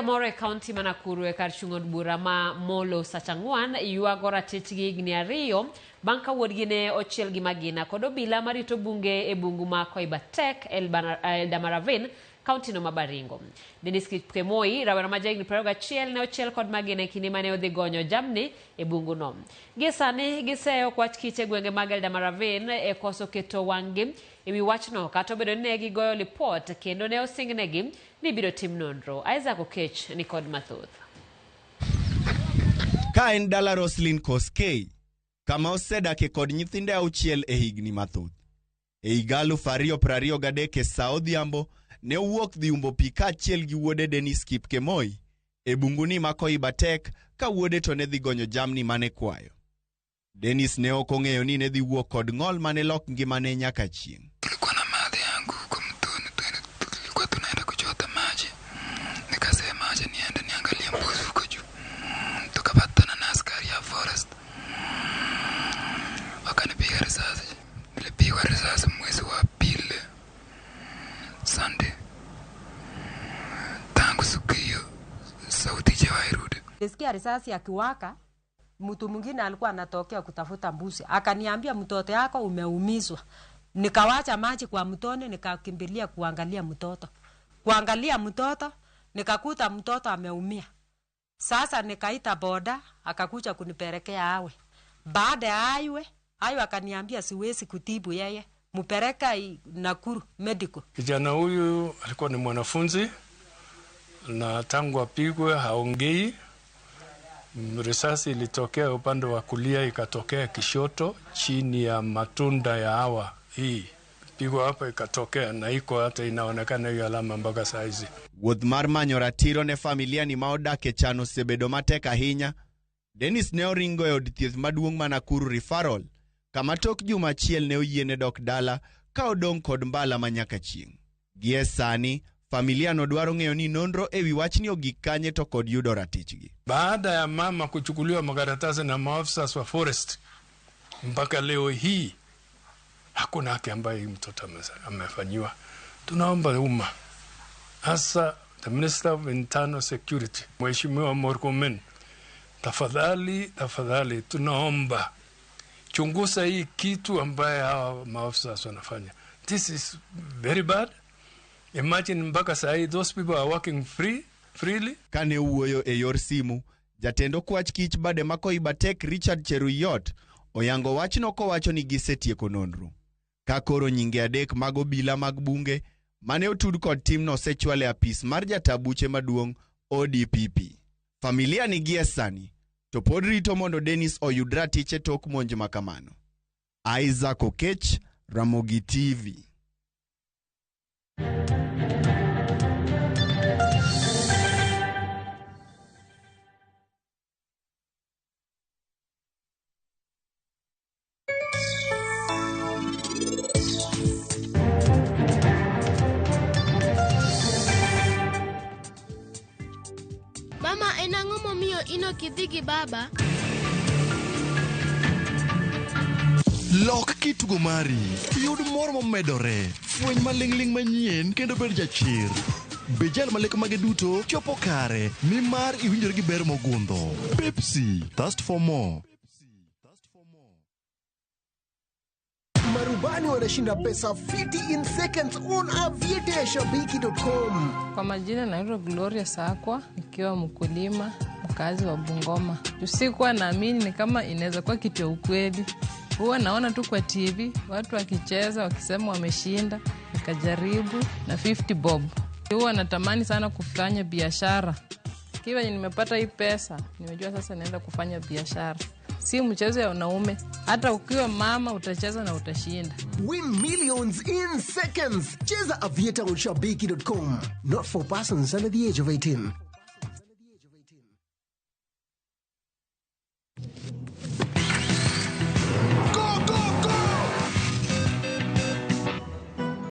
Moro e kaunti ma Nakuru e kar chung' od bura ma Molo Sachang'wan ywago ratichgi higni 2 bang' ka wuodgi ne ochiel gi magina kod obila marito bunge e bungu ma Koibatek, Eldama Ravine, kaunti no ma Baringo. Dennis Kipkemoi, rawera ma jahigni 21 ne ochiel kod magina e kinde mane odhi gonyo jamni e bungu no. Gie sani giseyo kwach kich e gwenge mag Eldama Ravine e koso keto wang'gi e wi wachno kata obedo ni ne gigoyo lipot kendo ne osingnegi ni ibiro tim nonro. Isaac Okech ni kod mathoth. Ka en dala Roslyn Koskei, kama osedake kod nyithinde 6 e higni mathoth. E higa 2023 e saa odhiambo, ne owuok dhi umbo pi kaachiel gi wuode Dennis Kipkemoi e bunguni ma Koibatek ka wuode to ne dhi gonyo jamni mane kwayo. Dennis ne ok ong'eyo ni ne dhi wuok kod ng'ol mane lok ngimane nyaka chieng'. Tulikuwa na madhi yangu huko mtoni, tulikuwa tunaenda kuchota maji. Nikasema acha niende niangalie mbuzi huko juu. Tukapatana na askari ya forest. Wakanipiga risasi. Nilipigwa risasi mwezi wa pili, Sunday. Tangu siku hiyo sauti haijawahi rudi. Nilisikia risasi akiwaka. Mtu mwingine alikuwa anatokea kutafuta mbuzi. Akaniambia mtoto yako umeumizwa. Nikawacha maji kwa mtoni, nikakimbilia kuangalia mtoto. Kuangalia mtoto, nikakuta mtoto ameumia. Sasa nikaita boda, akakuja kunipelekea awe. Baada ya awe, awe akaniambia siwezi kutibu yeye. Mpeleka Nakuru medical. Kijana huyu alikuwa ni mwanafunzi na tangu apigwe haongei. Risasi ilitokea upande wa kulia ikatokea kishoto chini ya matunda ya hawa hii. Pigwa hapa ikatokea na iko hata inaonekana hiyo alama mpaka saa hizi. Wuoth mar manyo ratiro ne familia ni ma odak e chan osebedo matek ahinya. Dennis ne oringo e od thieth maduong' ma Nakuru Referral, kama tok juma achiel ne oyiene dok dala ka odong' kod mbala ma nyaka chieng'. Gie sani, familia no dwaro ng'eyo ni nonro e wi wachni ogik kanye to kod yudo ratichgi. Baada ya mama kuchukuliwa makaratasi na maafisa wa forest, mpaka leo hii hakuna haki ambayo mtoto amefanyiwa. Tunaomba umma, hasa the Minister of Internal Security, Mheshimiwa Murkomen, tafadhali, tafadhali tunaomba chunguza hii kitu ambaye hawa maafisa wanafanya. This is very bad. Imagine mpaka saa hii those people are working freely. Kane wuoyo e yor simu, jatend okwach kich bade ma Koibatek Richard Cheruiyot oyango wachno kowacho ni gisetieko nonro. Ka koro nyinge 3 mag obila mag bunge mane otud kod timno osechwal e apis mar jata buche maduong' ODPP. Familia ni gie sani to pod rito mondo Dennis oyud ratiche tok monj ma kamano. Isaac Okech, Ramogi TV. Mama, en ang'o momiyo ino kidhi gi baba? Lok kitugo mari, yud mor momedore, fweny maling'ling' manyien kendo bed jachir. Be jal ma lek mage duto chopo kare, nimar iwinjori gi ber mogundho. Pepsi, thirst for more. Marubani wanashinda pesa fiti in seconds on aviateashabiki.com. Kwa majina naitwa Gloria Sakwa, nikiwa mkulima mkazi wa Bungoma. Sikuwa naamini ni kama inaweza kuwa kitu ya ukweli. Huwa naona tu kwa TV watu wakicheza wakisema wameshinda, nikajaribu na 50 bob. Huwa natamani sana kufanya biashara. Kiwa nimepata hii pesa, nimejua sasa naenda kufanya biashara. Si mchezo ya wanaume, hata ukiwa mama utacheza na utashinda. Win millions in seconds. Cheza Aviator on shabiki.com. Not for persons under the age of 18.